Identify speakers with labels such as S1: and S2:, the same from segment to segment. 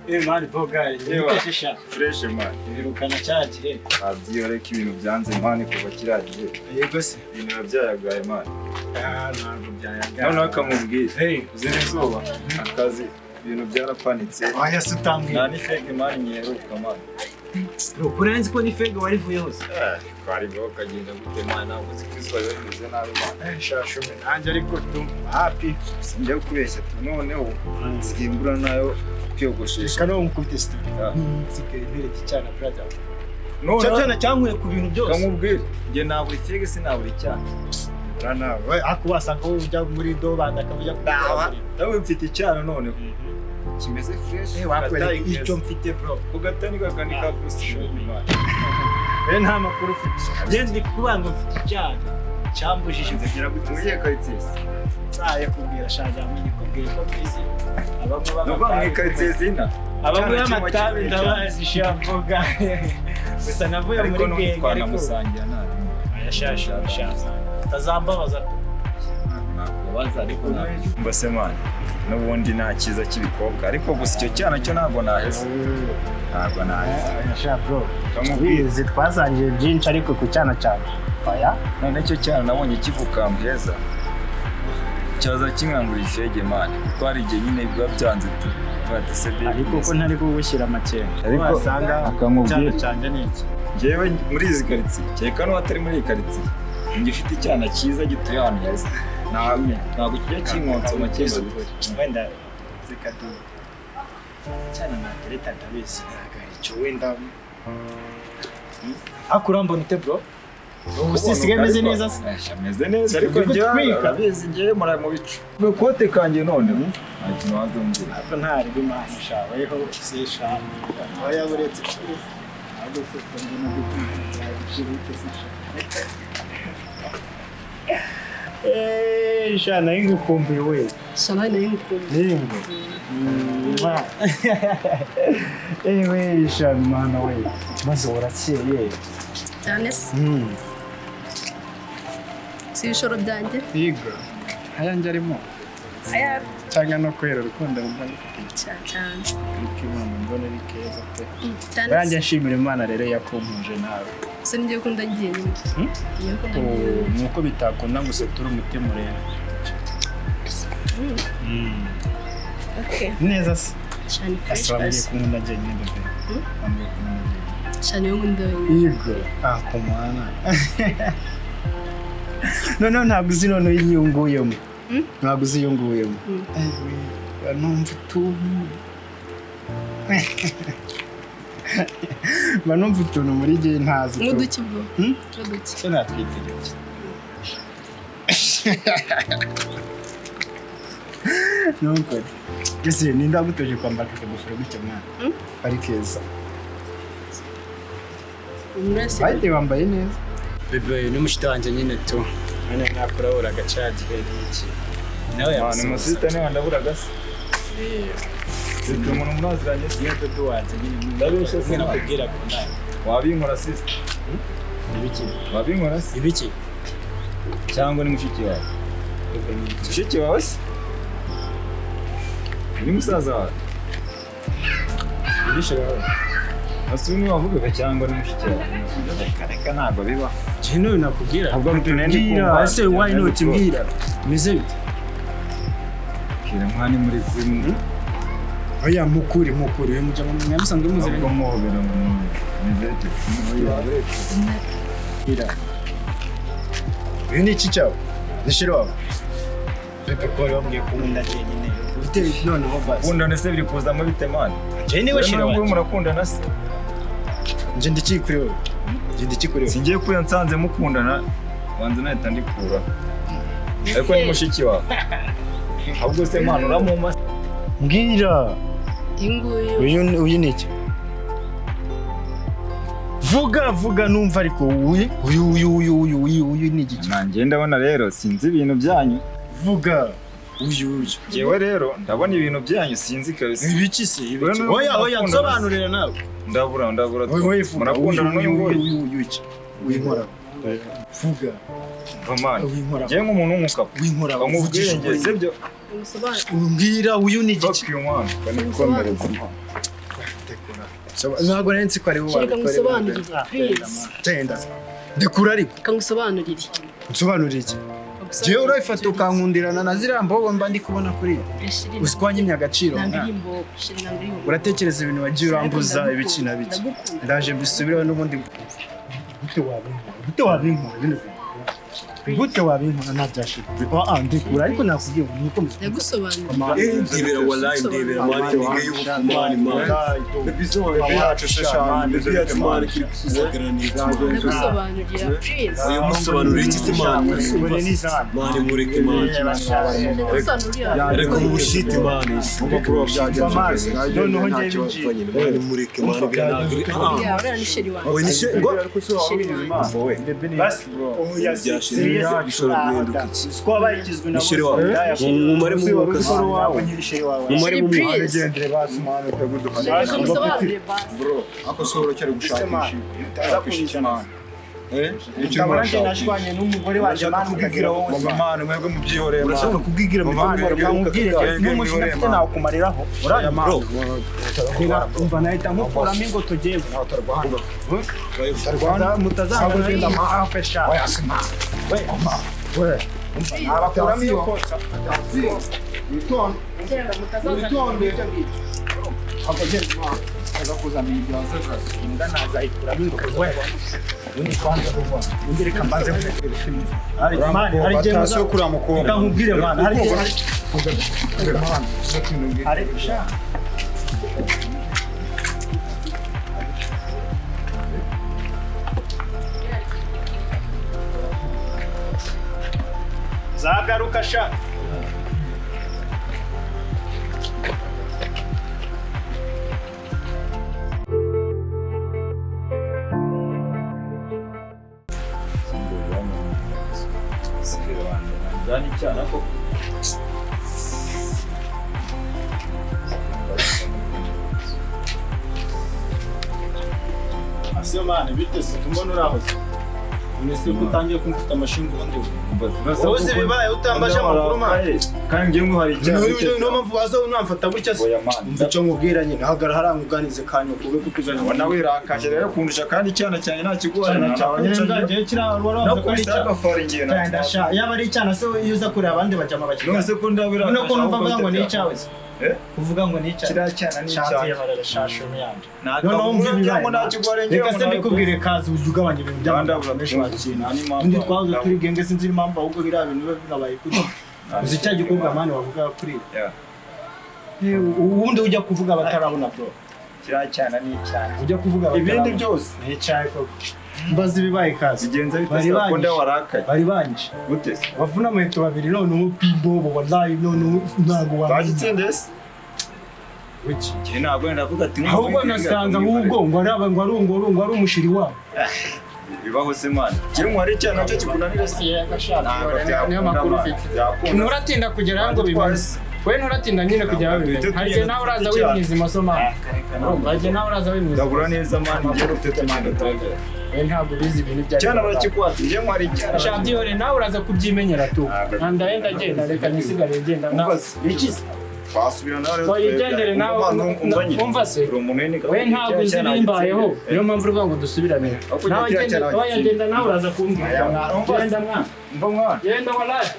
S1: Man, boga,
S2: Yewe. Fresh, man.
S1: Birukana cya gihe.
S2: Ntabyiyoreka, ibintu byanze, man, kuva kiriya gihe.
S1: Yego se.
S2: Ibintu biba byayagaye, man.
S1: Ah, ntabwo byayaga.
S2: Noneho akamubwira.
S1: Hey.
S2: Uzira izuba, akazi, ibintu byarapanitse.
S1: Oya se, utambwira.
S2: Nta n'ifege, man, nyiheruka, man.
S1: Urenze ko n'ifege warivuyeho se?
S2: Twarivaho ukagenda gute, man? Ntabwo uzi ko izuba riba rimeze nabi, man.
S1: Shashume nanjye ariko tu happy.
S2: Sinjya kubeshya tu, noneho nsigaye mbura nayo kwiyogoshesha.
S1: Reka no nkukubite story.
S2: Ah.
S1: Nsigaye ntereta icyana, brother. Cya
S2: Noneho
S1: cyana cyankuye ku bintu byose.
S2: kamubwire, njye nabura ifege, sinabura icyaha.
S1: Nawe ariko wasanga wowe ujya muri dobanda akaba ujya.
S2: Nawe mfite icyana noneho kimeze fresh.
S1: Eh, wakwereka icyo mfite, bro.
S2: Ku gatani kakanika gusa, man.
S1: Eh, nta makuru ufite. Njye ndi kuvuga ngo mfite icyana cyambujije.
S2: Nzigera gute muri iyo karitsiye?
S1: Nzaye kubwira shaja, amenye kubwira ko mbizi. Abanywa
S2: Ni ukuvuga mu ikaritsiye zina.
S1: Abanywa
S2: Icyana kimwe
S1: amatabi
S2: kimwe.
S1: ndabazi shamboga. Gusa navuye
S2: Ariko
S1: muri
S2: n'ubu
S1: gang ariko.
S2: twanamusangira nabi.
S1: Aya shasha shasha. Utazambabaza tu.
S2: Nakubabaza ariko ntabwo. Mbese, man, n'ubundi nta cyiza cy'ibikobwa, ariko gusa icyo cyana cyo ntabwo naheza. Ntabwo naheza.
S3: Sha bro.
S2: Kamubwira.
S3: Bizi twasangiye byinshi, ariko ku cyana cyane oya.
S2: None icyo cyana nabonye kivuka heza. Cyaza kinkangura ifege, man, kuko hari igihe nyine biba byanze tu. Bati se baby.
S3: Ariko ko ntari kugushyira amakenga.
S2: Ariko
S3: wasanga
S2: akamubwira.
S3: icyana cyanjye ni iki?
S2: Njyewe muri izi karitsiye, kereka n'uwatari muri iyi karitsiye, njye ufite icyana cyiza gituye ahantu heza. Ntabwo kijya kinkonsoma kimeze gutya.
S1: Wenda zikadu. Cyana natereta ndabizi ntabwo ari icyo wenda. Ariko urambona ute, bro? Ubu si sigaye meze neza se?
S2: Eh, ameze neza, ariko
S1: Uri
S2: njyewe
S1: gutwika.
S2: urabizi njyewe muri mu bicu. Kote kanjye noneho nta kintu wazumbwira.
S1: Ntabwo ntari bimana sha, weho sisha. Oya, buretse. Ntabwo se mbona gutwika se sha.
S3: Eh, sha, nari ngukumbuye we.
S4: Sha, nawe nari ngukumbuye.
S3: Yego. Ewe sha, mwana we. Maze urakeye.
S4: Cyane se. Si ibishoro byanjye.
S3: Yego. Ayanjye arimo.
S4: Aya.
S3: Cyangwa no kubera urukundo mba ngufitiye.
S4: Cyane cyane.
S3: Ariko Imana mbona ari keza pe.
S4: Cyane
S3: Nanjye
S4: se.
S3: nshimira Imana rero yakumpuje nawe.
S4: Se ngiye kunda ngiye nyine.
S3: Hmm?
S4: Ngiye kunda ngiye.
S3: Oh, nuko bitakunda ngo usature umutima urebe.
S4: Okay.
S3: Neza se.
S4: Cyane fresh.
S3: Ese wambwiye
S4: Kasi.
S3: ko nkunda njyenyine, bébé?
S4: Hmm?
S3: Wambwiye ko nkunda njyenyine.
S4: Cyane, yo nkunda wenyine.
S3: Yego. Ah, kumana. Noneho ntabwo uzi noneho iyo nguyemo.
S4: Hmm?
S3: Ntabwo uzi iyo nguyemo.
S4: Hmm.
S3: Ewe, numva utuntu. Mba numva utuntu muri gihe ntazi.
S4: Nk'uduki, bro?
S3: Hmm?
S4: Nk'uduki.
S3: Se natwitegetse. Nuko. Ese ninde wagutoje kwambara aka kagofero gutya, mwana?
S4: Hmm?
S3: Ari keza.
S4: Umuntu wese.
S3: Bahite wambaye neza.
S1: Bébé ni mushiti wanjye nyine tu. Mwene nakuraburaga cya gihe n'iki. Nawe
S2: Ni
S1: yamusuhuza.
S2: musita niba ndaburaga se. Ufite umuntu muraziranye se?
S1: Niyo bébé wanjye nyine.
S2: Ndabeshya se,
S1: Mwe
S2: man?
S1: nakubwiraga nawe.
S2: Wabinkora, sister?
S1: Ibiki?
S2: Wabinkora se?
S1: Ibiki?
S2: Cyangwa ni mushiki wawe? Mushiki wawe se? Ni musaza wawe?
S1: Ibishe wawe.
S2: Ese uyu niwe wavugaga cyangwa ni mushiki wawe? Reka reka, ntabwo bibaho.
S1: Njye n'uyu nakubwira.
S2: Ahubwo nari
S3: Mbwira,
S2: kumva.
S3: ese why not, mbwira. Meze bite?
S2: Bwira mwani muri kumwe.
S3: Oya, mukuri mukuri uyu mujya mwe musanzwe muziranye.
S2: Ahubwo muhobera ngo mwumve. Meze bite? Mushiki wawe?
S3: Mbwira. Uyu ni iki cyawe? Ni wawe?
S1: Bébé, ko wari wambwiye ko nkunda njyenyine.
S3: Ufite noneho basi.
S2: Kundana se biri kuzamo bite, man?
S1: Njye niwe chéri
S2: Wowe
S1: wanjye.
S2: murakundana se?
S3: Nje ndiki kuri wowe? Nje ndiki kuri wowe?
S2: Singiye kuya nsanze mukundana, banza nahita ndikura. Ariko ni mushiki wawe. Ahubwo se, man, uramumpa?
S3: Mbwira.
S4: Uyu nguyu.
S3: Uyu ni iki? Vuga vuga numva, ariko uyu ni igiki?
S2: Nanjye ndabona rero sinzi ibintu byanyu.
S3: Vuga. Uyu.
S2: Njyewe rero ndabona ibintu byanyu sinzi kabisa.
S3: Ibiki se? Ibiki?
S2: Wowe n'uyu
S3: Oya oya,
S2: murakundana.
S3: nsobanurira nawe.
S2: Ndabura ndabura.
S3: Wowe vuga.
S2: Murakundana
S3: Uyu
S2: n'uyu
S3: uyu
S2: nguyu?
S3: uyu uyu iki? Uyu nkora. Vuga.
S2: Mva, man.
S3: Uyu nkora.
S2: Njyewe nk'umuntu w'umugabo.
S3: Uyu nkora.
S2: Mu
S3: Uvugisha
S2: bwenge,
S3: ukuri.
S2: sibyo?
S4: Umusobanuro.
S3: Mbwira, uyu ni igiki?
S2: Fuck you, man. Kanikomereza.
S1: Ndekura. Ntabwo nari nzi ko ari wowe
S4: Reka
S1: wabikora.
S4: ngusobanurire, please.
S1: Genda. Ndekura ariko.
S4: Reka ngusobanurire.
S1: Nsobanurire iki? Jewe urayifata ukankundirana na ziriya mbobo mba ndi kubona kuriya.
S4: Shiri,
S1: Uzi ko wanyimye agaciro.
S4: ntabwo iri imbobo. Shiri, ntabwo iri imbobo.
S1: Uratekereza ibintu wagiye urambuza ibiki na biki.
S4: Ndagukunda.
S1: Ndaje mbisubireho n'ubundi. Gute wabinkora? Gute wabinkora bino bintu? Gute wabinkora ntabyashira? Ah, ndekura ariko nakubwiye ngo nikomeze.
S4: Ndagusobanurira.
S5: Ndebera wallahi, ndebera man, nigga y'ubufu man, man.
S2: Bebe yacu se sha,
S5: Bebe yacu man, kiri kusagarana n'iki man.
S4: Ndagusobanurira, please.
S5: Oya, musobanurira iki se man? Man, mureke man.
S4: Ndagusobanurira.
S5: Reka mu bushiti man.
S2: Umva byagenze.
S1: Noneho njyewe binjiye.
S5: Man, mureke man, biriya ntabwo ari- ah.
S4: Yeah, uriya ni sheri wanjye.
S5: Oya, ni she- ngo-
S4: Sheri wanjye.
S2: Wowe.
S1: Basi, oya,
S5: Byashira,
S1: serious.
S5: bishobora guhinduka iki?
S1: Uzi ko wabaye ikizwi na
S5: Ni sheri wawe. Mumare mu mwuka se.
S1: Ntabwo nkiri sheri wawe.
S5: Mumare
S4: Sheri,
S5: mu mwuka.
S4: please.
S2: Gendere basi mwana utaguduhana.
S4: Reka ngusobanurire basi.
S2: Bro, ako se uracyari gushakisha. Ushakisha iki man? Eh? Icyo
S1: Ndabona njye
S2: urashaka.
S1: nashwanye n'umugore wanjye
S5: Urashaka
S1: mani
S5: kubwibwira wowe
S2: Mama mwana mwebwe mubyihoreye man.
S5: Urashaka kubwibwira
S2: Muvandimwe,
S1: Nkubwire n'umushinga mfite nawukumariraho.
S2: Oya, man.
S1: Umva nahita nkukuramo ingoto jyewe.
S2: Utarwana.
S1: Mutazangana amafesha.
S2: Oya, se man. We.
S1: Abakuramo iyo kotsa.
S2: Witonde. Witonde.
S1: Imbwa nazayikuramo ingoto. We. Ubundi kwanza ubundi reka mbanze Hari mani, hari igihe
S2: Batasiyo kuriya mukobwa.
S1: Reka nkubwire mani, hari igihe hari sha. Zagaruka sha.
S2: Ndani cyana koko.
S1: Asiyo mani, bite se tumbona urahoze. None ko utangiye kumfata amashinga ubundi we. Wowe uzi ibibaye utambaje amakuru mani.
S2: Kandi ngiye nguhari icyaha.
S1: Niyo mpamvu waza unamfata gutya se.
S2: Oya man.
S1: Umva icyo nkubwira nyine, hagarara hariya nkuganize kanya kube kukuzanira.
S2: Ubona wirakaje rero kundusha kandi icyana cyanjye nta kiguhari
S1: Icyana cyawe nyine nzagiye kiriya wari wavuze ko ari
S2: Nakubise
S1: icyana.
S2: agafari ngiye
S1: Cyane sha, yaba ari icyana se iyo uza kureba abandi bajama bakigana.
S2: None se ko ndabirakaje.
S1: None ko numva avuga ngo ni icyawe se.
S2: Eh?
S1: Kuvuga ngo ni icyawe.
S2: Kiriya cyana ni
S1: Shanti
S2: icyawe.
S1: yabarara shashumi yanjye.
S2: Ntabwo
S1: Noneho wumva ibibaye.
S2: ngo nta kiguhari ngiye
S1: Reka se mbikubwire kazi ujye ugabanya ibintu by'amagambo menshi wakina. Undi twahoze turi genge sinzi impamvu ahubwo biriya bintu biba binabaye kuri. Uzi cya gikorwa mani wavuga kuri. Ubundi ujya kuvuga batarabona bro.
S2: Kiriya cyana ni icyana.
S1: Ujya kuvuga batarabona.
S2: Ibindi byose
S1: Ni icyayi koko. Mbaza ibibaye kazi.
S2: bigenza bite
S1: Bari
S2: se ko
S1: banyishe.
S2: ndawarakaye.
S1: Bari banyishe.
S2: Gute se?
S1: Bavuna muheto babiri none ubu pimbobo wallahi none ubu ntabwo wamenya.
S2: Bagitsinze se?
S1: Wiki.
S2: Njye ntabwo ndavuga ati
S1: Ahubwo nasanze ahubwo ngo ari aba ngo ari ngo ari ngo ari umushiri wabo.
S2: Bibaho se man. Kiri ngo hari icyana nacyo kikunanira se. Ntabwo
S6: Niyo makuru
S2: byakunda man.
S6: ufite.
S2: Byakunda.
S6: Nturatinda kugeraho ngo bimenye. We nturatinda nyine kugeraho bimenye. Hari igihe nawe uraza wimyiza imoso mani. Urumva, hari igihe nawe uraza wimyiza
S2: Ndagura
S6: imoso.
S2: neza man ngiye ufite man ndatangira.
S6: We ntabwo ubizi ibintu ibyo ari
S2: Cyana
S6: byo.
S2: barakikwatse ngiye ngo hari icyana.
S6: Sha byihore nawe uraza kubyimenyera tu. Ndahenda agenda reka nisigare ngenda.
S2: Umva se.
S6: Iki se?
S2: Twasubira nawe rero.
S6: Wayigendere nawe umva se.
S2: Uri umuntu w'iniga.
S6: We ntabwo uzi ibimbayeho niyo mpamvu uvuga ngo dusubirane.
S2: Ahubwo
S6: Nawe
S2: kiriya
S6: genda
S2: cyana
S6: oya genda nawe uraza kumbwira.
S2: Aya mwana, umva se.
S6: Genda mwana.
S2: Umva mwana.
S6: Genda wallahi.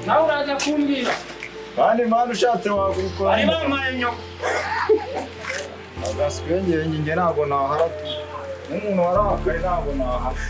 S6: Nawe uraza kumbwira.
S2: Kandi mwana ushatse wagurukora.
S6: Bari bamaye nyoko.
S2: Agaswengenge njye ntabwo nahara tu. Nk'umuntu warakaye ntabwo nahara.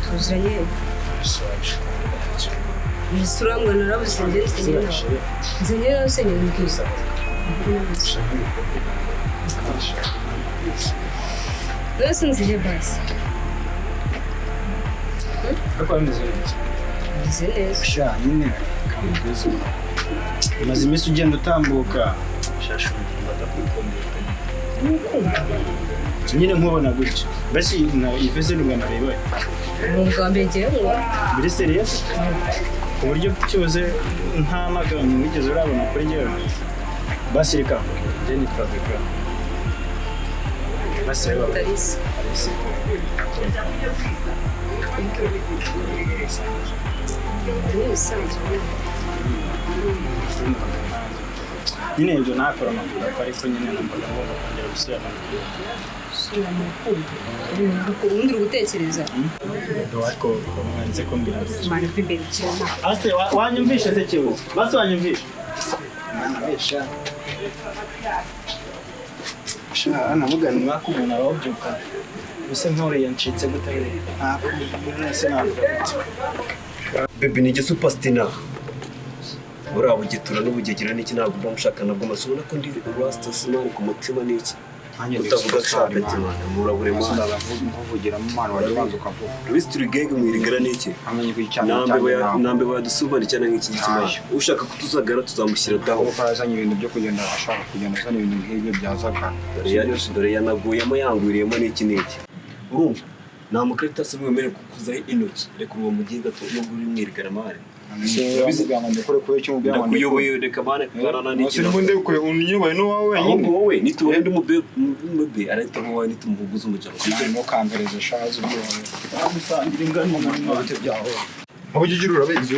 S4: Tuziranye. Mbese urambwa narabuze njye nsenye nawe. Nsenye nawe usenye mbwira. Mbese nzihe basi.
S1: Ariko bimeze neza.
S4: Meze neza.
S1: Sha nyine kamugeze. Umaze iminsi ugenda utambuka. Shashu ndakwikundira.
S3: Nyine nkubona gutya. Mbese iyi ni ubwa mbere ibaye?
S4: Ni ubwa mbere ngewe nkubona.
S3: Biri serious? Ku buryo cyose nta n'akantu wigeze urabona kuri njyewe. Basi reka njye nitwa Beka. Basi reba.
S4: Tarisi.
S3: Tarisi.
S4: Ni ibisanzwe.
S3: Nyine ibyo nakora amakuru ariko nyine numvaga ngomba kongera gusubira mu rukundo.
S4: Sura mu rukundo. Ubundi uri gutekereza.
S3: Ariko mwanze kumbwira gutya.
S4: Mani imbere cyane.
S3: Ase wanyumvishe se kibuze? Basi wanyumvishe? Wanyumvisha. Sha navuga ni mwaka umuntu arawubyuka. Ubuse nk'uriya ncitse gute buriya? Ntabwo mwese navuga gute.
S5: Bebe ni igisupasitina. Buriya bugetura n'ubugegera n'iki ntabwo mba mushaka nabwo maso ubona ko ndi rasita simani ku mutima n'iki. Utavuga kapeti mwana murabure mwana.
S2: Nkuvugiramo mwana wajya ubanza ukavuga.
S5: Rubizi turi genge mwirigara n'iki.
S2: Amenye ko icyana cyanjye
S5: Nambe bayadusubana icyana nk'iki ngiki nayo. Ushaka kutuzagara tuzamushyira daho.
S2: Kuko yazanye ibintu byo kugenda ashaka kugenda azana ibintu nk'ibyo byazaga.
S5: Dore yanaguyemo yangwiriyemo n'iki n'iki. Urumva nta mukaritasi wemerewe kukuzaho intoki. Reka uwo muginga nubwo uri mwirigara mari. Ndakuyoboye reka mane kugarana n'iki.
S2: Unyoboye n'uwawe wenyine.
S5: Ahubwo wowe nitubona undi mube arahita aba wowe nitumuhuguza umujama.
S2: Ntukampereze shazi ubwoba.
S3: Gusangira ingano
S2: Bite byawe. Aho ugiye urabizi.